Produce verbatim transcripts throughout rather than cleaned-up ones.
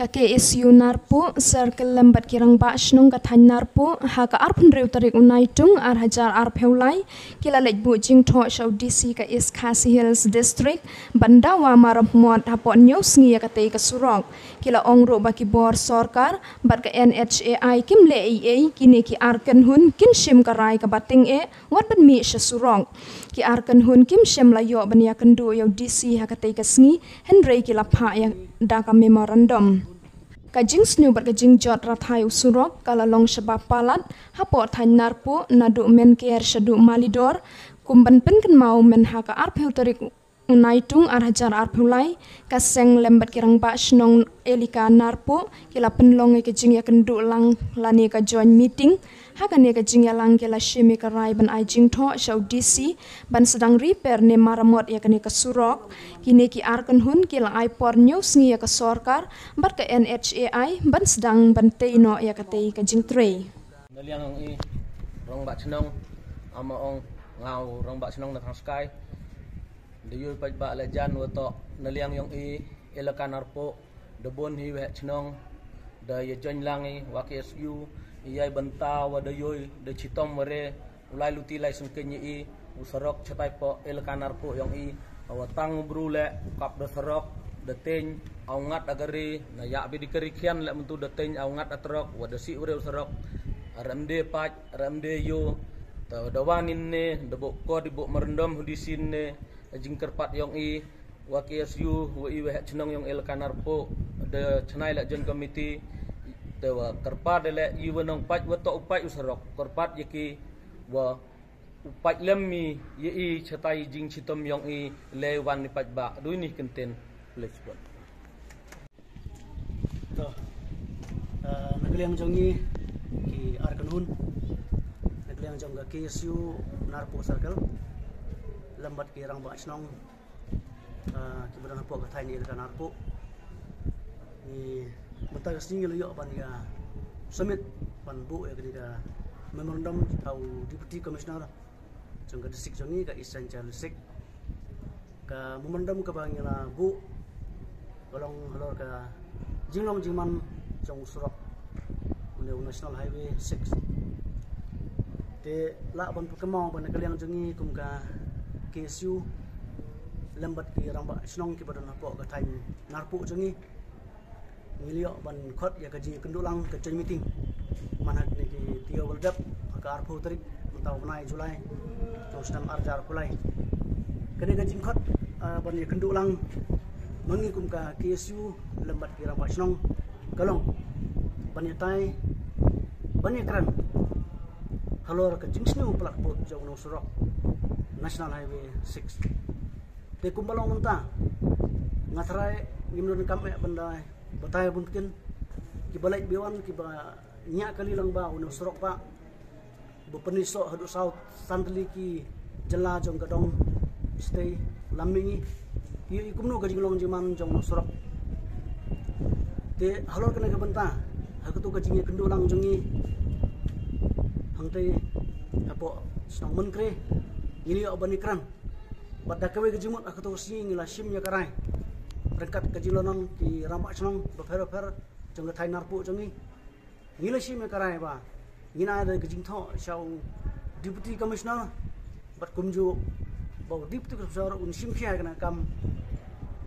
Ka K S U Narpuh Circle lem bad ki rangbah shnong ka thaiñ Narpuh ha ka arphew hynriew tarik u Naitung ar hajar arphew lai ki la leit buh jingthoh sha u D C ka East Khasi Hills District ban dawa maramot hapoh hynñiew sngi ïa katei ka surok. Ki la ong ruh ba ki bor sorkar bad ka N H A I kim leh ei ei, kine ki ar kynhun kin shim ka rai kaba tyngeh wat ban mih sha surok. Ki ar kynhun kim shym la ïoh ban ïakynduh ïa u D C ha katei ka sngi, hynrei ki la phah ïa da ka memorandum. Ka jingsniew bad ka jingjot rathai u surok ka la long shaba palat hapoh thaiñ Narpuh naduh Mynker shaduh Malidor, kum ban pynkynmaw mynha ka arphew tarik u Naitung ar hajar arphew lai, ka seng lem bad ki rangbah shnong elaka Narpuh ki la pynlong ïa ka jingïakynduh lang lane ka joint meeting. Ha kane ka jingïalang ki la shim ïa ka rai ban ai jingthoh sha u D C ban sdang repair ne maramot ïa kane ka surok. Kine ki ar kynhun ki la ai por hynñiew sngi ïa ka sorkar bad ka N H A I ban sdang ban tei noh ïa katei ka jingtrei. Na liang ong i rangbah chnong, ama ong nga u rangbah chnong na Thang Skai. Da ïoh pat ba la jan wa to na liang ong i elaka Narpuh da bun hi weh chnong da ïa join lang i wa K S U, ïa bynta wa da ïoh da chitom wa re u lai luti lai sengkeng i u surok chatai po elaka Narpuh ong i. Wa tang bru le kap da surok da teng au ngat agari na ïa bi di kari khian le mentu da teng au ngat atrok wa da si u re u surok. Rem de pat rem de ïoh ta da wan in ne da bok ko di bok merendom hudisin ne. Jingkyrpad ong i wa K S U wa i weh chnong ong elaka Narpuh da chnai la joint committee. Te wa kyrpad le i wa nong pat wa to u pat u surok kyrpad ïa ki wa u pat lem i ïa i chatai jingchitom ong i le wan ni pat ba dui ni kenten. Let's go. To, eh, na ka liang jong i ki ar kynhun na ka liang jong ka K S U Narpuh Circle lem bad ki rangbah chnong, ah, ki ba don hapoh ka thaiñ ni ka Narpuh. Ni mynta ka sngi ngi la ïoh ban ïa submit ban buh ïa kane ka memorandum ha u Deputy Commissioner jong ka district jong ngi ka Eastern District. Ka memorandum kaba ngi la buh ka long halor ka jinglong jingman jong u surok une u National Highway six. Te lah ban pynkynmaw ba na ka liang jong ngi kum ka K S U lem bad ki rangbah shnong ki ba don hapoh ka thaiñ Narpuh jong ngi, ngi la ïoh ban khot ïa ka jingkynduh lang ka joint meeting man ha kine ki taïew ba la dep ha ka arphew tarik mynta u bnai July jong u snem ar hajar arphew lai. Kane ka jingkhot, ah, ban ïakynduh lang ma ngi kum ka K S U lem bad ki rangbah shnong ka long ban ïatai ban ïakren halor ka jingsniew palat pud jong u surok National Highway six. Te kumba long mynta nga tharai ngim donkam eh ban da batai bun kin ki ba leit ba wan ki ba ñiah kali lang ba une u surok ba ba pyni soh haduh saw san tylli ki jylla jong ka dong state lam mihngi. Ïohi kumno ka jinglong jingman jong une u surok. Te halor kane ka bynta ha katu ka jingïakynduh lang jong ngi hangtei hapoh shnong Mynkre ngi la ïoh ban ïakren bad da kawei ka jingmut ha katu ka sngi ngi la shim ïa ka rai ryngkat ka jinglong ki rangbah shnong bapher bapher jong ka thaiñ Narpuh jong ngi. Ngi la shim ïa ka rai ba ngin ai da ka jingthoh sha u Deputy Commissioner bad kumjuh ba u Deputy Commissioner un shim khia ïa kane ka kam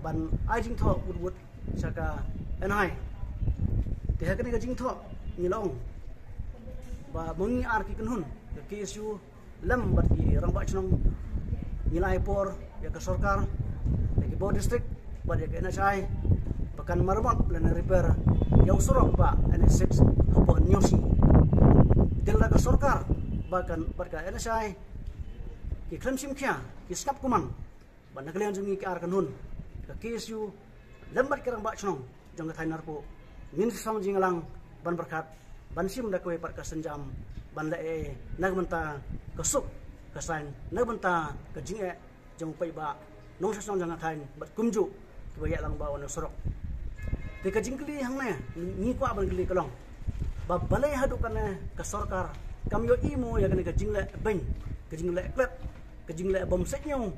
ban ai jingthoh wut wut sha ka N H I. Te ha kane ka jingthoh ngi la ong ba ma ngi ar ki kynhun ka K S U lem bad ki rangbah shnong ngi la ai por ïa ka sorkar, ïa ki bor district bad ïa ka N H I ba kan maramot lane repair ïa u surok ba N H six hapoh Newsy. Te la ka sorkar ba kan bad ka N H I ki khlem shim khia ki sngap kumne. Bad na ka liang jong ngi ki ar kynhun ka K S U lem bad ki rangbah shnong jong ka thaiñ Narpuh ngin sa song jingïalang ban pyrkhat ban shim da kawei pat ka sienjam ban leh ei na ka bynta ka suk ka saiñ, na ka bynta ka jingeh jong u paidbah nongshong shnong jong ka thaiñ bad kumjuh kiba ïalang ba wan u surok. Te ka jingkylli hangne ngi kwah ban kylli ka long ba balei haduh kane ka sorkar kam ïohi mo ïa kane ka jingleh beiñ, ka jingleh klet, ka jingleh bom seit ñiew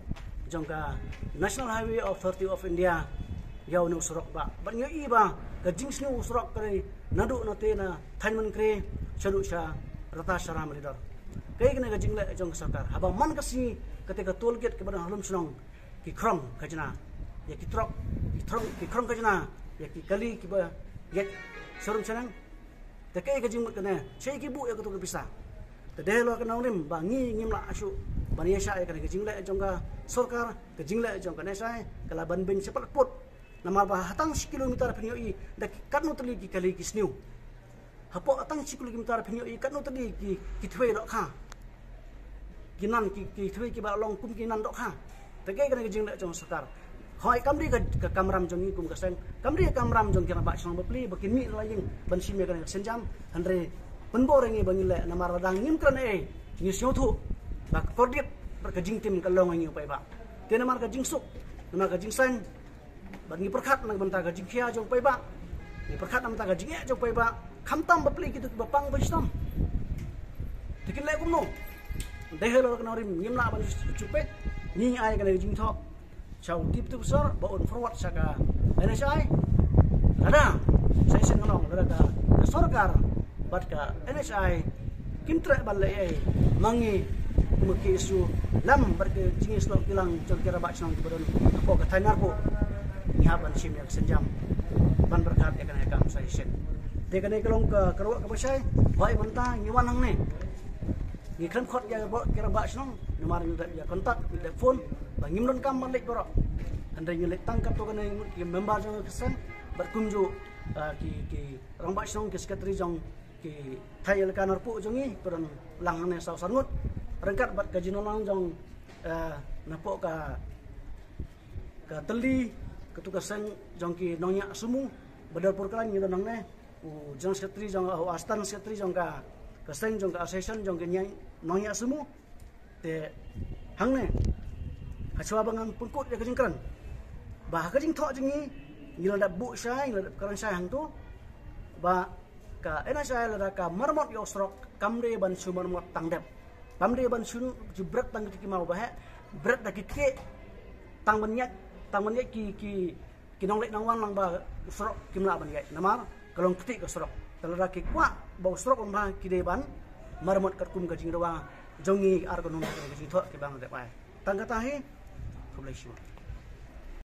jong ka National Highway Authority of India ïa une u surok ba. Bad ngi ïohi ba ka jingsniew u surok ka dei naduh nate na Thainmankre shaduh sha rta Shara Malidor. Kaei kane ka jingleh jong ka sorkar? Haba man ka sngi kata ka toll gate kaba don ha Lumshnong ki khrong khajna ïa ki trok, ki khrong, ki khrong khajna ïa ki kali kiba ïaid sharum shaneng. Te kaei ka jingmut kane? Shaei ki buh ïa katu ka pisa? Te dei halor ka nongrim ba ngi ngim lah shuh ban ïaishah ïa kane ka jingleh jong ka sorkar, ka jingleh jong ka NHAI ka lah ban beiñ shaphang put. Namar ba ha tang shi kilometer phin ïohi da ki katno tylli ki kali ki sniew. Hapoh ha tang shi kilometer phin ïohi katno tylli ki, ki thwei dohkha. Ki nan ki, ki thwei kiba long kum ki nan dohkha. Te kaei kane ka jingleh jong sorkar? Hooid, kam dei ka, ka kamram jong ngi kum ka seng, kam dei ka kamram jong ki rangbah shnong bapli ba kin mih na la ïing ban shim ïa kane ka sienjam. Hynrei pynbor ïa ngi ba ngin leh namar lada ngim kren ei, ngi sngewthuh ba ka kordit bad ka jingtim ka long ïa ngi u paidbah. Te namar ka jingsuk, namar ka jingsain, bad ngi pyrkhat na ka bynta ka jingkhia jong u paidbah, ngi pyrkhat na ka bynta ka jingeh jong u paidbah, khamtam bapli kitu kiba pang ba shitom. Te kin leh kumno? Dei halor ka nongrim ngim lah ban shu peit. Ngi ai kane ka jingthoh sha u Deputy Professor ba un forward sha ka NHAI. Lada sa shisien ka long, lada ka, ka sorkar bad ka NHAI kim treh ban leh ei, ma ngi kum ka KSU lem bad ka jingïasnoh kilang jong ki rangbah shnong kiba don hapoh ka thaiñ Narpuh, ngi hap ban shim ïa ka sienjam ban pyrkhat ïa kane ka kam sa shisien. Te kane ka long ka, ka ruh kaba shai. Hooid, mynta ngi wan hangne, ngi khlem khot ïa ki rangbah shnong namar ngi dep ïa contact, ngi dep phone ba ngim donkam ban leit baroh. Hynrei ngi leit tang katto katne ki member jong ka seng bad kumjuh, ah, ki, ki rangbah shnong, ki secretary jong ki thaiñ elaka Narpuh jong ngi, ki don lang hangne saw san ngut. Ryngkat bad ka jingdon lang jong, eh, napoh ka, ka tylli, katu ka seng jong ki nongñiah sumo, ba dor por khlaiñ ngi don hangne, u general secretary jong, u assistant secretary jong ka, ka seng jong ka association jong ki ñiah, nongñiah sumo. Te hangne, hashwa ba ngan pynkut ïa ka jingkren, ba ha ka jingthoh jong ngi, ngi la dep buh shai, ngi la dep kren shai hangto ba ka NHAI lada ka maramot ïa u surok, kam dei ban shu maramot tang dep. Kam dei ban shu, shu bret tang ki maw ba heh, bret da ki ktieh, tang ban ïaid, tang ban ïaid ki, ki, ki nongleit nongwan lang ba u surok kim lah ban ïaid namar ka long ktieh ka surok. Te lada ki kwah ba u surok un bha, ki dei ban maramot katkum ka jingdawa jong ngi ar ka nong ka jingthoh kiba ngi dep ai. Tang kata hi. Khublei shibun.